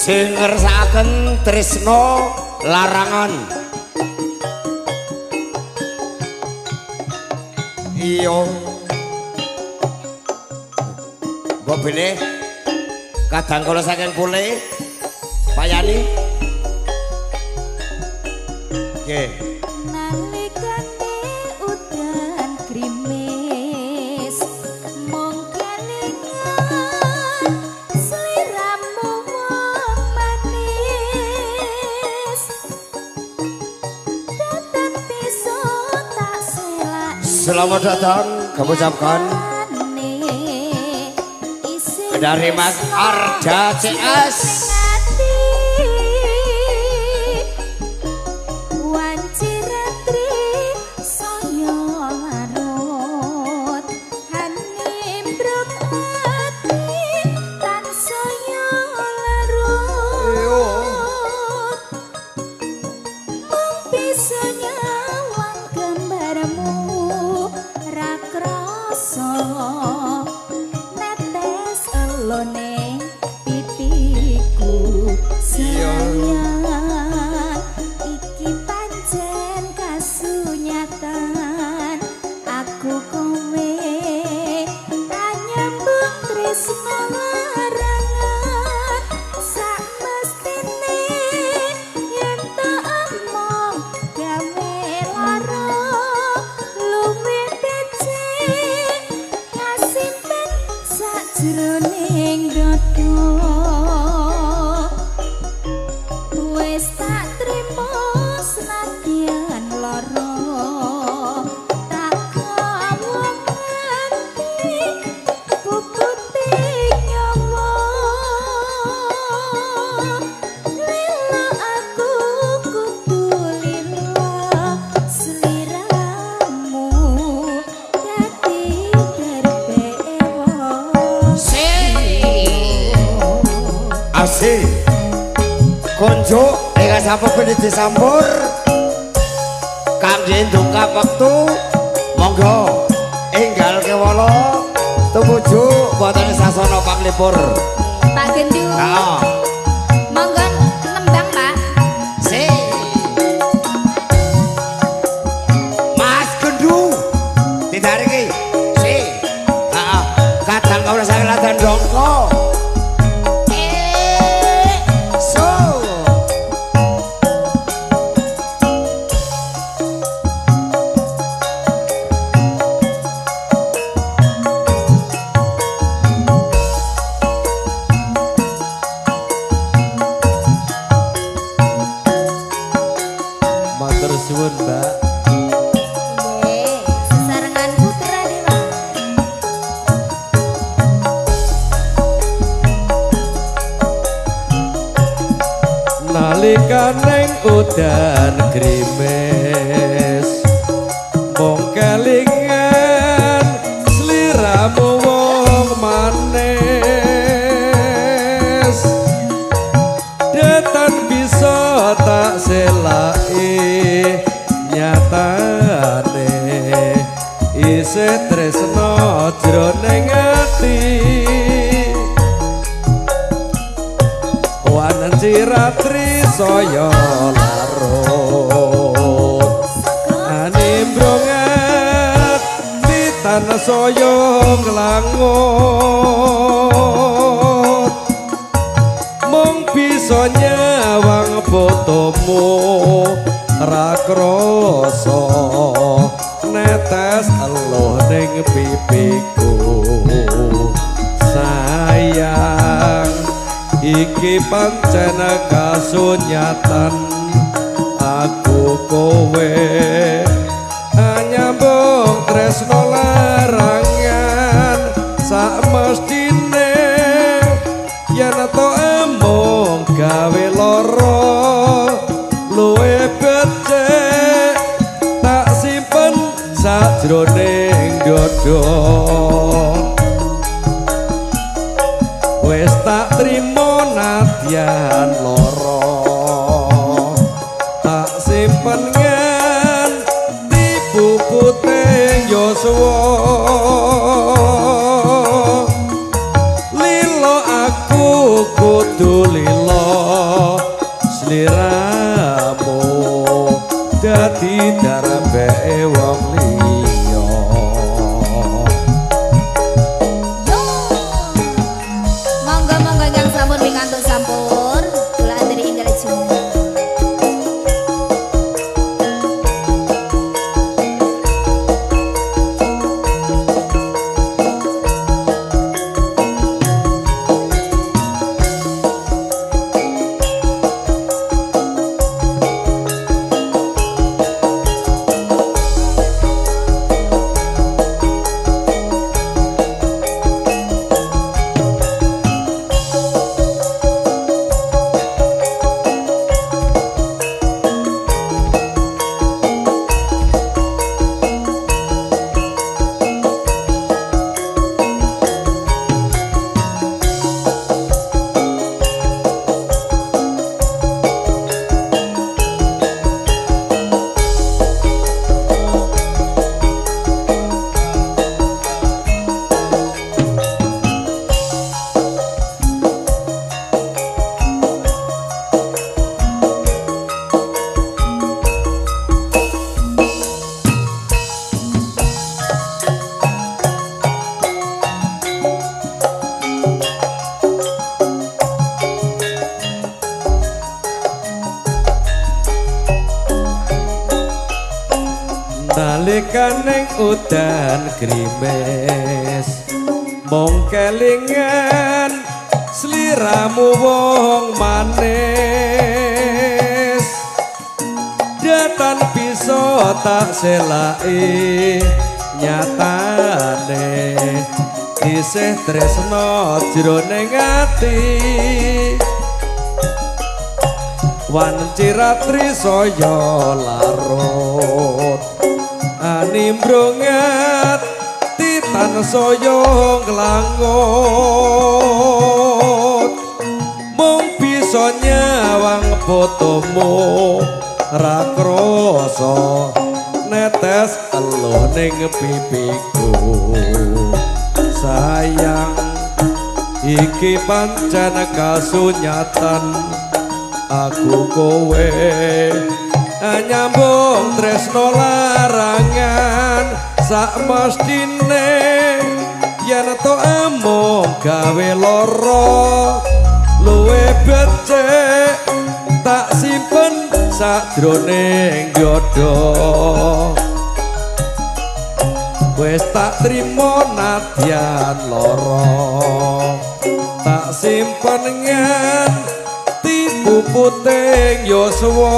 Sing ngersakaken tresno larangan. Iya. Mbok bilih kadang kala saking pule payani. Nggih. Nalikane udan grimis mung kelingan sliramu wong manis. Datan bisa tak selaki. Selamat datang kamu ucapkan dari Mas Arda CS. Konjuk ingkang sampun disampur kangge ndongkap wektu monggo enggal kewala tumuju wonten sasana panglipur. Pak Gendu. Heeh. Monggo nembang, Pak. Si. Mas Gendu ditariki. Si. Heeh. Kadang kawula saking ladan dongko. Suwun, Mbak. Nggih, sesarengan putra dewa. Nalikane udan grimis mung kelingan sliramu wong manis. Detan bisa tak selaki nyatane isih tresno jroning ati. Wanci ratri saya larut animbrong ati tan saya nglangut mung bisa nyawang fotomu ra krasa netes eluh ning pipiku. Sayang iki pancen kasunyatan aku kowe anyambung tresno larangan sak mestine yen to emung gawe lara luwe becik tak simpen sajroning dada. Wis tak trimo nadyan lara tak simpen nganti pupute yuswa. Lilo aku kudu lilo darbeke wong liya. Yo. Monggo monggo ingkang sampun pikantuk sampur, kula aturi ingkang lajeng. Nalikaning udan grimes mung kelingan sliramu wong manis, datan bisa tak selaki nyatane isih tresno jroning ati. Wanci ratri saya larut animbrungat titan saya nglangut, mung bisa nyawang fotomu ra krasa netes eluh ning pipiku. Sayang iki pancen kasunyatan, aku kowe nyambung tresno larangan sak mestine yen to amung gawe lara luwe becik tak simpen sajroning dada. Wis tak trimo nadyan lara tak simpen nganti puputing yuswa.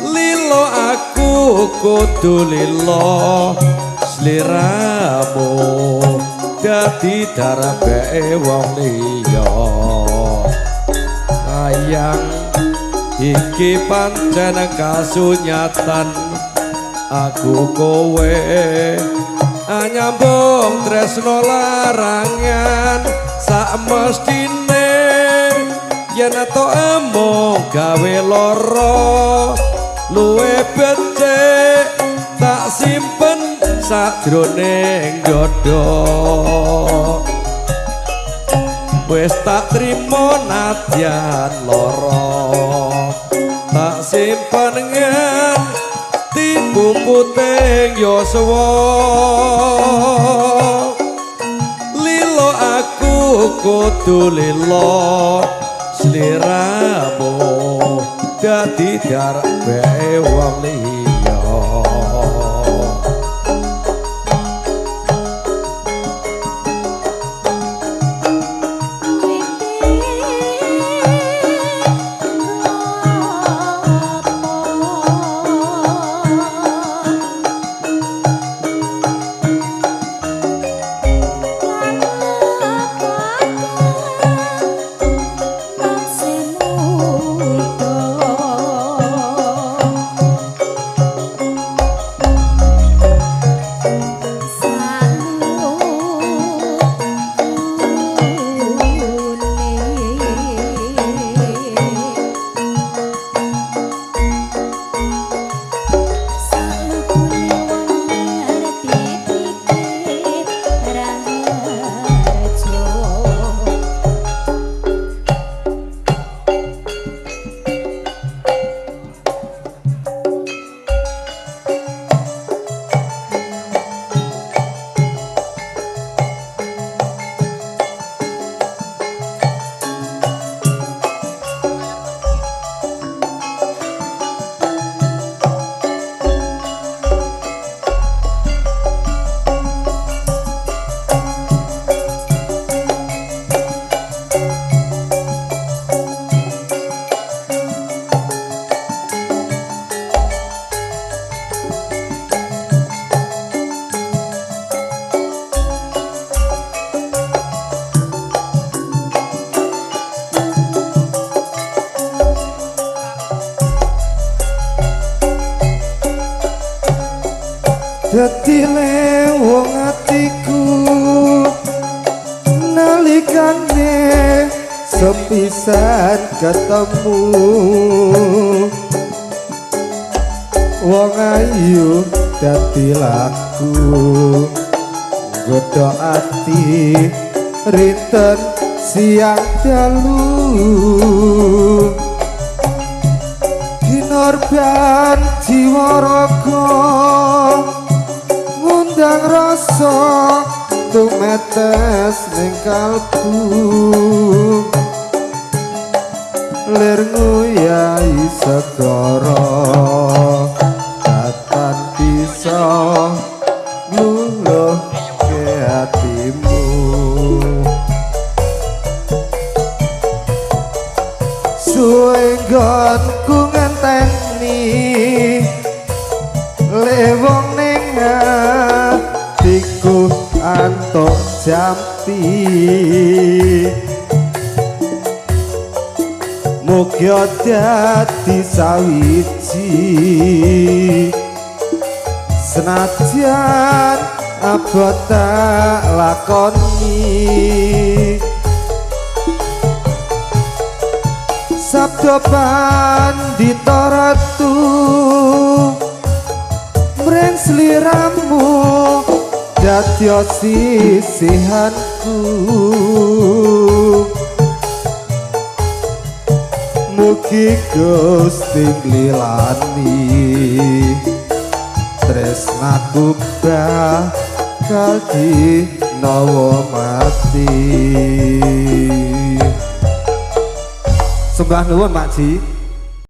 Lilo aku kudu lilo sliramu dadi darbeke wong liya. Sayang iki pancen kasunyatan, aku kowe nyambung tresno larangan sak mestine yen to amung gawe lara luwe becik tak simpen sajroning dada. Wis tak trimo nadyan lara tak simpen nganti puputing yuswa. Lilo aku kudu lilo sliramu dadi darbeke wong liya. Semudo. Dadi lewong atiku nalikane sepisan ketemu. Wong ayu dadi laku nggodha ati rinten siang dalu. Kinorban jiwa raga ngundang rasa tumetes ning kalbu. Lir nguyai segara kapan bisa ngluluhke atimu. Suwe nggonku ngenteni lewong ning atiku antuk jampi. Mugi dadi sawiji senajan abot tak lakoni. Sabda Pandita Ratu mring sliramu dadi sisihanku. Mugi Gusti nglilani tresnaku bakal dinawa mati. Sembah nuwun Mak Ji.